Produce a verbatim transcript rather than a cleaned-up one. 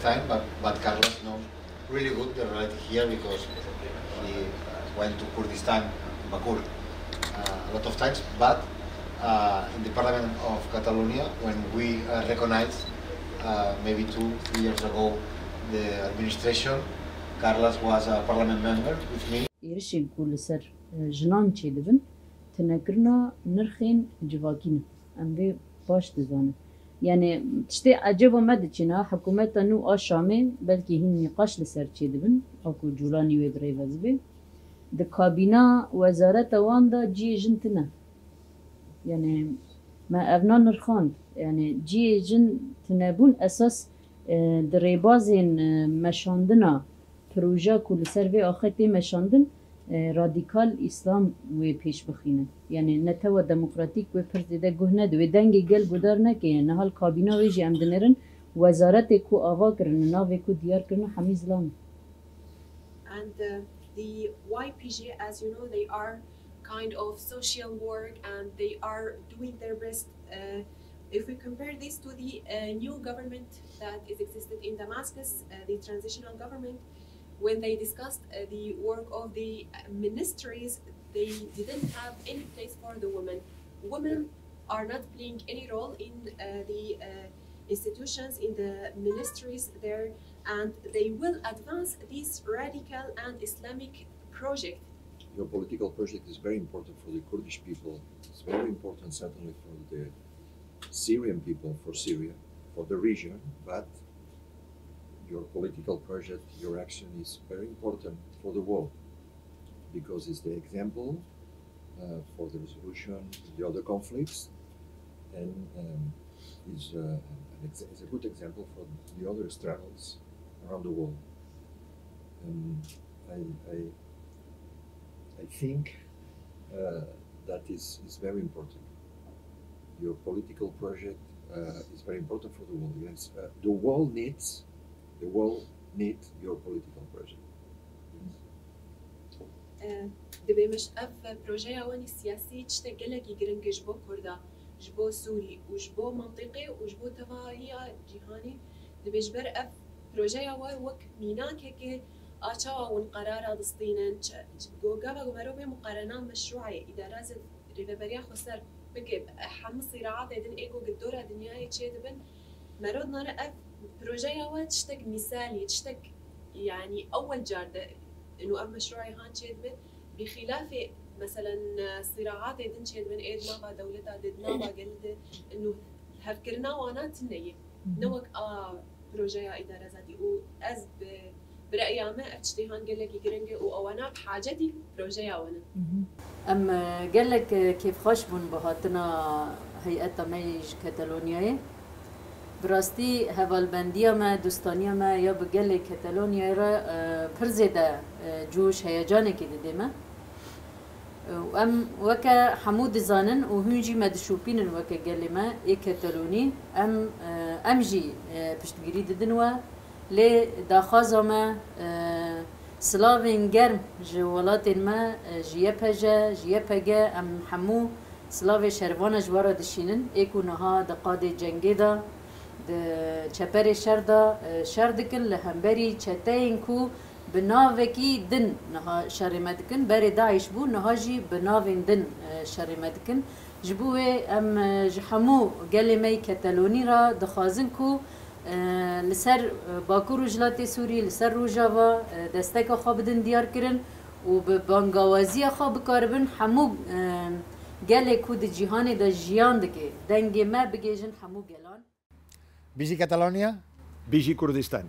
Time, but, but Carlos know really good the reality here because he went to Kurdistan, Bakur, uh, a lot of times. But uh, in the Parliament of Catalonia, when we uh, recognized uh, maybe two, three years ago the administration, Carlos was a parliament member with me. Êrişên ku li ser, e, jinan çêdibin, tinekirina nirxên civakî ne. Em vê baş dizanin. Yani tiştê ecêba me diçîne, hikûmeta nû a Şamê belkî hîn nîqaş li ser çêdibin, a ku Cûlanî wê birêve bibe. Di kabîna wezareta wan de cihê jin tune. Yani me evna nirxand. Yani cihê jin tunebûn esas, e, di rêbazên, e, meşandina proje ku li ser vê axê tê meşandin, e, radîkal îslam wê pêş bixîne. Yani netewa demokratîk wê pir zêde guh nede, wê dengê gel guhdar neke. Yani niha li kabîna wê jî em dinêrin, wezaretê ku ava kirine, navê ku diyar kirine hemî zilam e. And uh, the Y P G, as you know, they are kind of social work and they are doing their best. Uh, if we compare this to the uh, new government that is existed in Damascus, uh, the transitional government, when they discussed uh, the work of the uh, ministries, they didn't have any place for the women. Women are not playing any role in uh, the uh, institutions, in the ministries there, and they will advance this radical and Islamic project. Your political project is very important for the Kurdish people. It's very important, certainly, for the Syrian people, for Syria, for the region, but your political project, your action is very important for the world because it's the example uh, for the resolution of the other conflicts and um, is uh, an ex- is a good example for the other struggles around the world. And I, I, I think uh, that is, is very important. Your political project uh, is very important for the world. Yes, uh, the world needs, the world needs your political project. Yes. Divê me ji ev projeya we siyasî tiştek gelekî giring e ji bo Kurda, ji bo Sûrî û ji bo mentiqê û ji bo tevahiya cîhanê. Divê ji ber ev projeya we wek mînakekê a çawa hûn qerara distînin, çi-, çi-, go gava ku merov bê muqarena meşrûeyê îdara zê rêveberiya xweser bike, hemû sîraatê din ê ku gi dora dinyayê çêdibin, merov nare ev projeya we tiştek mîsalî, tiştek, yanî ewel car de inu ev meşrûeyê han çêdibe, bi xîlafê, meselen, sîraatê din çêdibin ê di nava dewleta de, di nava gelê de, inu hevkirina wana tune ye. Ne wek a projeya îdara zatî û ez bi, bi reya me ev tiştê han gelekî giring e û ewana bi hacetî projeya we ne. Em, e, gelek, e, kêfxweş bûn bi hatina heyeta me yê ji Katalonyayê. Bi rastî hevalbendiya me, dostaniya me ya bi gelê Katalonyayê re, e, pir zêde, e, coş, heyecanekê dide me. Û em weke hemû dizanin û hûn jî me dişopînin weke gelê me ê Ketelonî. Em, e, em jî, e, piştgirî didin we. Lê daxwaza me, e, silavên germ ji welatên me, e, ji Y P J, ji Y P G, em hemû silavê şervana ji we re dişînin. Ê ku niha di qadê cengê de, di çeperê şer de, e, şer dikin li hemberî çeteyên ku bi navekî din niha şerê me dikin. Berê DAIŞ bû, niha jî bi navên din, e, şerê me dikin. Ji bo wê em, e, ji hemû gelê me yê Ketelonî re dixwazin ku, e, li ser, e, Bakur Rojhilatê Sûrî, li ser Rojava, e, desteka xwe bidin diyarkirin û bi bangawaziya xwe bikaribin hemû, e, gelê ku di cîhanê de jiyan dike, dengê me bigêjin hemû gelan. Bijî Catalonia. Bijî Kurdistan.